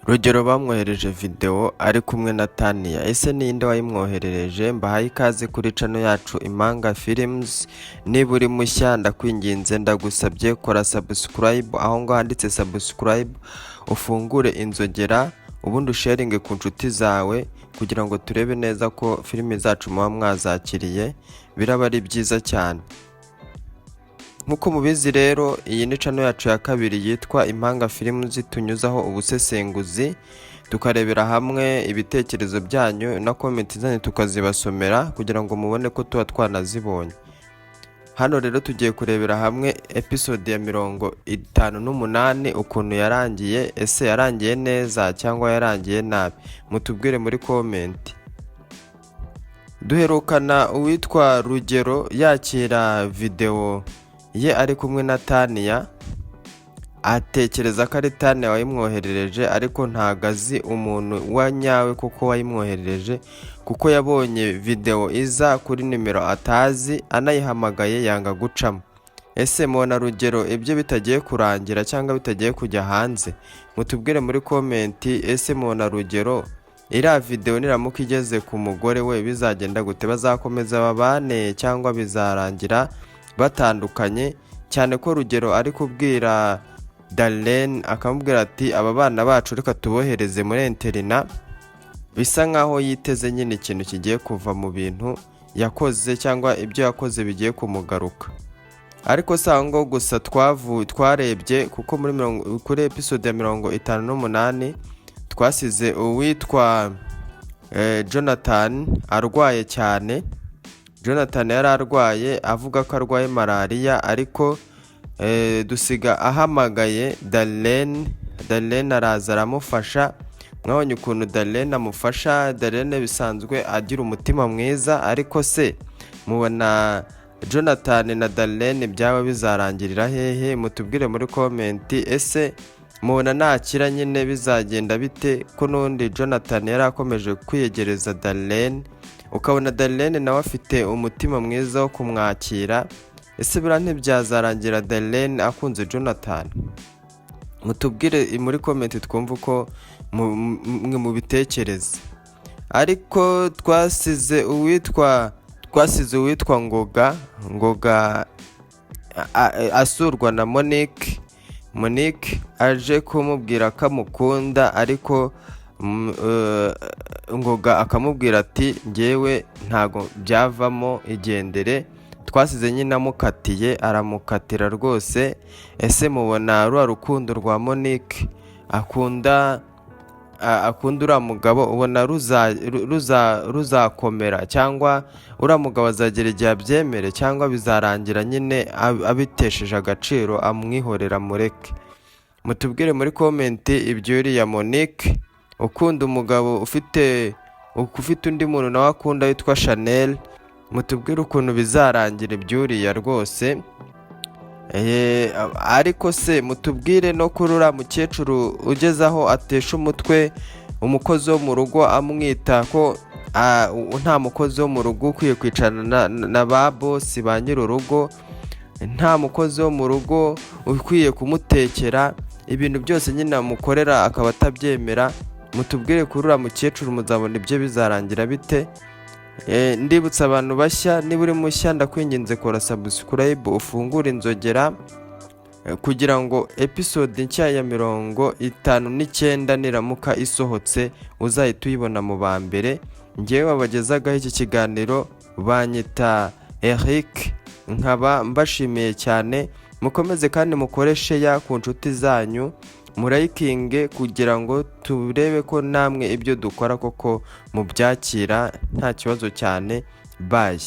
Rugero bamwohereje videwo ari kumwe na Tania. Ese ninde wayimwoherereje? Mbahaye ikaze kuri channel yacu Impanga Films. Niba uri mushya, ndakwinginze, ndagusabye, kora subscribe aho ngaho handitse subscribe, ufungure inzogera, ubundi usharinge ku nshuti zawe kugira ngo turebe neza ko filime zacu muba mwazakiriye. Biraba ari byiza cyane. Nk'uko mubizi rero, iyi ni channel yacu ya kabiri yitwa Impanga Films, tunyuzaho ubusesenguzi, tukarebera hamwe ibitekerezo byanyu na comment zanyu tukazibasomera kugira ngo mubone ko tuba twanazibonye. Hano rero tugiye kurebera hamwe episode ya 58 ukuntu yarangiye. Ese yarangiye neza cyangwa yarangiye nabi? Mutubwire muri comment. Duherukana uwitwa Rugero yakira videwo ye ari kumwe na Tania, atekereza ko ari Tania wayimwoherereje, ariko ntago azi umuntu wa nyawe kuko wayimwoherereje, kuko yabonye videwo iza kuri nimero atazi, anayihamagaye yanga gucamo. Ese mubona Rugero ibyo bitagiye kurangira cyangwa bitagiye kujya hanze? Mutubwire muri comment. Ese mubona Rugero iriya videwo niramuka igeze ku mugore we bizagenda gute? Bazakomeza babane cyangwa bizarangira batandukanye? Cyane ko Rugero ari kubwira Darlene, akamubwira ati: "Aba bana bacu reka tubohereze muri internat." Bisa nkaho yiteze nyine ikintu kigiye kuva mu bintu yakoze, cyangwa ibyo yakoze bigiye kumugaruka. Ariko si aho ngaho gusa twarebye, kuko muri mirongo kuri episode ya 58 twasize uwitwa Jonathan arwaye cyane. Jonathan yari arwaye, avuga ko arwaye malariya, ariko dusiga ahamagaye Darlene. Darlene araza aramufasha. Mwabonye ukuntu Darlene amufasha. Darlene bisanzwe agira umutima mwiza, ariko se mubona Jonathan na Darlene byaba bizarangirira hehe? Mutubwire muri comment. Ese mubona nakira nyine bizagenda bite, ko n'ubundi Jonathan yari akomeje kwiyegereza Darlene, ukabona Darlene nawe afite umutima mwiza wo kumwakira? Ese buriya ntibyazarangira Darlene akunze Jonathan? Mutubwire muri comment twumve uko mwe mubitekereza. Ariko twasize uwitwa Ngoga asurwa na Monique. Monique aje kumubwira ko amukunda, ariko Ngoga akamubwira ati: "Ngewe ntago byavamo, igendere." Twasize nyine amukatiye, aramukatira rwose. Ese mubona ruriya rukundo rwa Monique akunda uriya mugabo, ubona ruzakomera, cyangwa uriya mugabo azagera igihe abyemere, cyangwa bizarangira nyine abitesheje agaciro, amwihorera mureke? Mutubwire muri comment iby'uriya Monique ukunda umugabo ufite undi muntu nawe akunda witwa Chanel. Mutubwire ukuntu bizarangira iby'uriya rwose. Ariko se mutubwire no kuri uriya mukecuru ugeze aho atesha umutwe umukozi wo mu rugo, amwita ko nta mukozi wo mu rugo ukwiye kwicarana na ba boss, ba nyir'urugo, nta mukozi wo mu rugo ukwiye kumutekera, ibintu byose nyine amukorera akaba atabyemera. Mutubwire kuri uriya mukecuru, muzabona ibyo bizarangira bite? Ndibutsa abantu bashya, niba uri mushya ndakwinginze kora subscribe, ufungure inzogera kugira ngo episode nshya ya 59 niramuka isohotse uzahita uyibona mu ba mbere. Ngewe wabagezagaho iki kiganiro banyita Eric, nkaba mbashimiye cyane. Mukomeze kandi mukore share ku nshuti zanyu, murayikinge kugira ngo turebe ko namwe ibyo dukora koko mubyakira nta kibazo cyane. Bye.